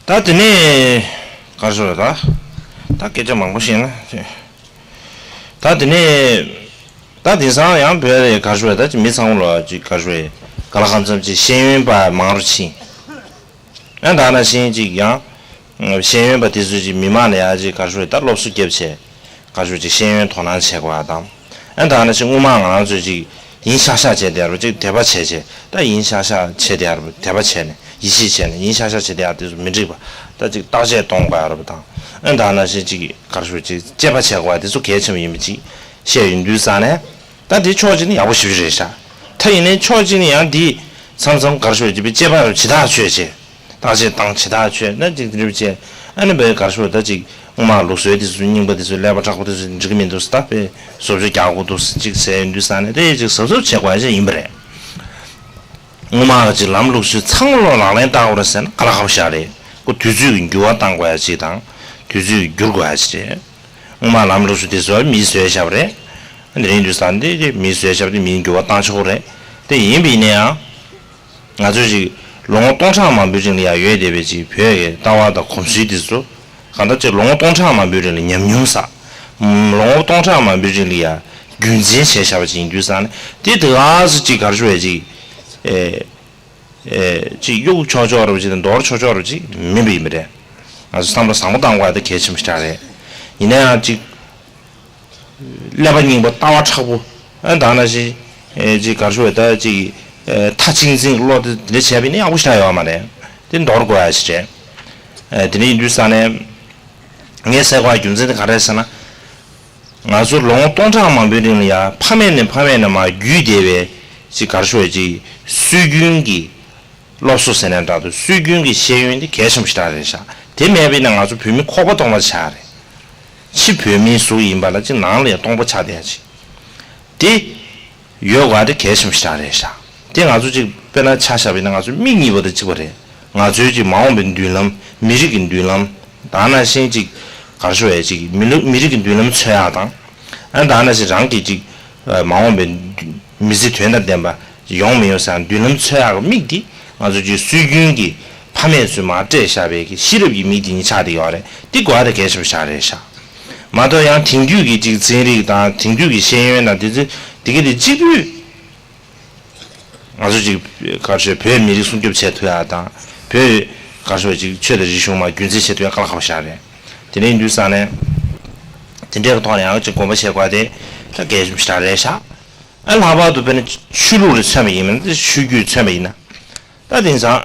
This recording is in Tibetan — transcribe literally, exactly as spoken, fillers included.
ད་དེ་ནས་ག་རེ་ཞུ་ལ། ད་ད་སྐད་ཆ་མང་པོ་བཤད་ན། ད་དེ་ནས་ད་དེང་སང་ཡང་བོད་རེད། ག་རེ་ཞུ་ལ། ད་ཅིག་མི་ཚང་མ་ལ་ཅིག་ག་རེ་ཞུ་ལ། ག་ལ་གང་འཚམ་ཅིག་ཤེས་ཡོན་པ་མང་རུ་ཕྱིན། ཨ་ད་ནང་བཞིན་ཅིག་ཡང་ཤེས་ཡོན་པ་དེ་ཚོས་ཅིག་མི་མང་ལ་ཡང་ཅིག་ག་རེ་ཞུ་ལ། ད་སློབ་གསོ་བརྒྱབ་བྱས། ག་རེ་ཞུ་ལ། ཅིག་ཤེས་ཡོན་དོ་སྣང་བྱེད་དགོས་པ་དང་། ཨ་ད་ནང་བཞིན་སྔོན་མ་ང་རང་ཚོས་ཅིག་ཡིན་ཤག་ཤག་བྱས་བསྡད་ཡ་རུ་ཅིག་དད་པ་བྱས་བྱས། ད་ཡིན་ཤག་ཤག་བྱས་བསྡད་ཡ་རུ་དད་པ་བྱས་ནས་ཡིད་ཆེས་བྱས་ནས་ཡིན་ཤག་ཤག་བྱས་བསྡད་ཡ་དེ་ཚོ་མི་འགྲིག་པ། ད་ཅིག་བརྟག་དཔྱད་གཏོང་དགོས་ཡ་རུ་དང་། ཨ་ད་ནང་བཞིན་ཅིག་ག་རེ་ཞུ་ལ། ཅིག་དཔྱད་པ་བྱེད་དགོས་པ་དེ་ཚོ་གལ་ཆེན་པོ་ཡིན་པ་ཅིག་བཤད་ཡོང་དུས་ཙང་ནས། ད་དེ་ཕྱོགས་གཅིག་ནས་ཡག་པོ་ཞེ་པོ་ཅིག་རེད་ཤག་ད་ཡིན་ནའི་ཕྱོགས་གཅིག་ནས་ཡང་འདི་མཚམས་མཚམས་ག་རེ་ཞུ་ལ། ཅིག་དཔྱད་པ་ཇི་ལྟར་བྱས་བྱས། བརྟག་དཔྱད་བཏང་ཇི་ལྟར་བྱས་ན་ཅིག་དེ་འདྲ་བྱས། ཨ་ནི་བས་ག་རེ་ཞུ་ལ། ད་ཅིག་སྔོན་མ་ལུགས་སྲོལ་དེ་ཚོ་རྙིང་པ་དེ་ཚོ་ཀླད་པ་མཁྲེགས་པོ་དེ་ཚོ་འགྲིག་གི་མི་འདུག་ཟེར། ད་དཔེ་བཟོ་བཅོས་རྒྱག་དགོས་འདུག་ཟེར་ཅིག་ཟེར་ཡོང་དུས་ཙང་ནས་དེ་ཅིག་གཟབ་གཟབ་བྱེད་དགོས་ཡ་ཅིག་ཡིན་པ་རེད། སྔོན་མ་གི་ཅིག་ལམ་ལུགས་སྲོལ་ཚང་མ་ལག་ལེན་བསྟར་དགོས་རེད་ཟེར་ན་ག་ལ་ཁག་པོ་ཞིག་རེད། ཁོ་དུས་ཚོད་ཀྱི་འགྱུར་བ་གཏང་དགོས་ཡ་ཅིག་དང་། དུས་ཚོད་ཀྱིས་བསྒྱུར་དགོས་ཡ་ཅིག་རེད། སྔོན་མ་ལམ་ལུགས་སྲོལ་དེ་ཚོ་མིས་བཟོས་བཞག་པ་རེད། དེ་རིང་དུས་སང་དེ་མིས་བཟོས་བཞག་པ་དེ་མིའི་འགྱུར་བ་བཏང་ཆོག་གི་རེད། དེ་ཡིན་པ་ཡིན་ན་ཡང་། ང་ཚོས་ཅིག་ལོ་ངོ་སྟོང་ཕྲག་མང་པོའི་རིང་ལ་ཡང་ཡོད་བསྡད་པའི་ཅིག་བོད་ཀྱི་ལྟ་བ་དང་གོམས་སྲོལ་དེ་ཚོ། གང་ལྟར་ཅིག་ལོ་ངོ་སྟོང་ཕྲག་མང་པོའི་རིང་ལ་ཉམས་མྱོང་བསགས། ལོ་ངོ་སྟོང་ཕྲག་མང་པོའི་རིང་ལ་ཡང་རྒྱུན་འཛིན་བྱས་བཞག་པ་ཅིག་ཡིན་དུས་ཙང་ནས། དེ་དེ་ག་སེ་ཅིག་ག་རེ་ཞུ་བས་ཅིག་ཨེ་ཨེ་ཅིག་གཡུག་ཆོག་ཆོག་རུ་ཅིག་དང་འདོར་ཆོག་ཆོག་རུ་ཅིག་མིན་པ་ཡིན་པ་རེད། ང་ཚོ་བསམ་བློ་བཟང་པོ་བཏང་དགོས་པ་དེ་གལ་ཆེན་པོ་ཞིག་རེད། ཡིན་ན་ཡང་ཅིག་ཀླད་པ་རྙིང་པ་ལྟ་བ་མཁྲེགས་པོ། ཨ་ད་ནང་བཞིན་ཨེ་ཅིག་ག་རེ་ཞུ་བས། ད་ཅིག་ཨེ་མཐའ་གཅིག་འཛིན་བློ་དེ་འདྲ་བྱས་པ་ཡིན་ན་ཡག་པོ་ཞེ་དྲག་ཡོད་མ་རེད། དེ་འདོར་དགོས་ཡ་ཞིག་རེད། ཨེ་དེ་འདྲ་ཡིན་དུས་ཙང་ནས་ངས་ཟེར་དགོས་པའི་རྒྱུ་མཚན་དེ་ག་རེ་རེད་ཟེར་ན། ང་ཚོ་ལོ་ངོ་སྟོང་ཕྲག་མང་པོའི་རིང་ལ་ཡང་ཕ་མེས་ནས་ཕ་མེས་ནས་མར་བརྒྱུད་བསྡད་པའི་ཅིག་ག་རེ་ཞུ་བས། ཅིག་སྲོལ་རྒྱུན་གྱི་སློབ་གསོ་ཟེར་ནའང་འདྲ་འདུག་སྲོལ་རྒྱུན་གྱི་ཤེས་ཡོན་དེ་གལ་ཆེན་པོ་ཞེ་དྲག་རེད་ཤག་དེ་མེད་པ་ཡིན་ན་ང་ཚོ་བོད་མི་ཁོག་པ་སྟོང་པ་ཆགས་རེད། ཕྱི་བོད་མིའི་གཟུགས་ཡིན་པ་ལ་ཅིག་ནང་ལ་ཡང་སྟོང་པ་ཆགས་བསྡད་ཡ་ཅིག་དེ་ཡོད་དགོས་པ་དེ་གལ་ཆེན་པོ་ཞེ་དྲག་རེད་ཤག་དེ་ང་ཚོ་ཅིག་དཔེར་ན་ཆ་བཞག་པ་ཡིན་ན་ང་ཚོ་མིག་གཉིས་པོ་དང་གཅིག་པ་རེད། ང་ཚོའི་ཅིག་མ་འོངས་པའི་མདུན་ལམ། མི་རིགས་ཀྱི་མདུན་ལམ། ད་ནང་བཞིན་ཅིག་ག་རེ་ཞུ་བས། ཅིག་མི་ལུ་མི་རིགས་ཀྱི་མདུན་ལམ་འཚོལ་ཡག་དང་། ཨ་ད་ནང་བཞིན་རང་གི་ཅིག་ཨ་མ་འོངས་པའི་མི་ཚེ་དོན་དང་ལྡན་པ་ཡོང་མི་ཡོང་ཟེར་མདུན་ལམ་འཚོལ་ཡག་གི་མིག་འདི་ང་ཚོ་ཅིག་སྲོལ་རྒྱུན་གྱི་ཕ་མེས་ཚོས་མར་སྤྲད་བཞག་པའི་གི་ཤེས་རབ་ཀྱི་མིག་འདི་ཉིད་ཆགས་བསྡད་ཡོད་རེད། འདི་དགོས་པ་དེ་གལ་ཆེན་པོ་ཞེ་དྲག་རེད་ཤག་མ་གཏོགས་ཡང་དེང་དུས་ཀྱི་ཅིག་ཚན་རིག་དང་དེང་དུས་ཀྱི་ཤེས་ཡོན་དང་དེ་ཚོ་དེ་ག་དེ་གཅིག་པུས། ང་ཚོ་ཅིག་ག་རེ་ཞུ་བས། བོད་མི་རིགས་སྲུང་སྐྱོབ་བྱེད་ཐུབ་ཡག་དང་། བོད་ག་རེ་ཞུ་བས། ཅིག་ཆོས་དང་རིག་གཞུང་མར་རྒྱུན་འཛིན་བྱེད་ཐུབ་ཡག་དཀའ་ལས་ཁག་པོ་ཞེ་དྲག་རེད། དེ་འདྲ་ཡིན་དུས་ཙང་ནས་དེ་འདྲའི་ཐོག་ནས་ཡང་ཅིག་དགོངས་པ་བཞེས་དགོས་པ་དེ་ད་གལ་ཆེན་པོ་ཞེ་དྲག་རེད་ཤག་ཨ་ལྷག་པར་དུ་དཔེར་ན་ཆོས་ལུགས་ལ་མཚོན་པ་ཡིན་ན། ཆོས་བརྒྱུད་མཚོན་པ་ཡིན་ན། ད་དེང་སང་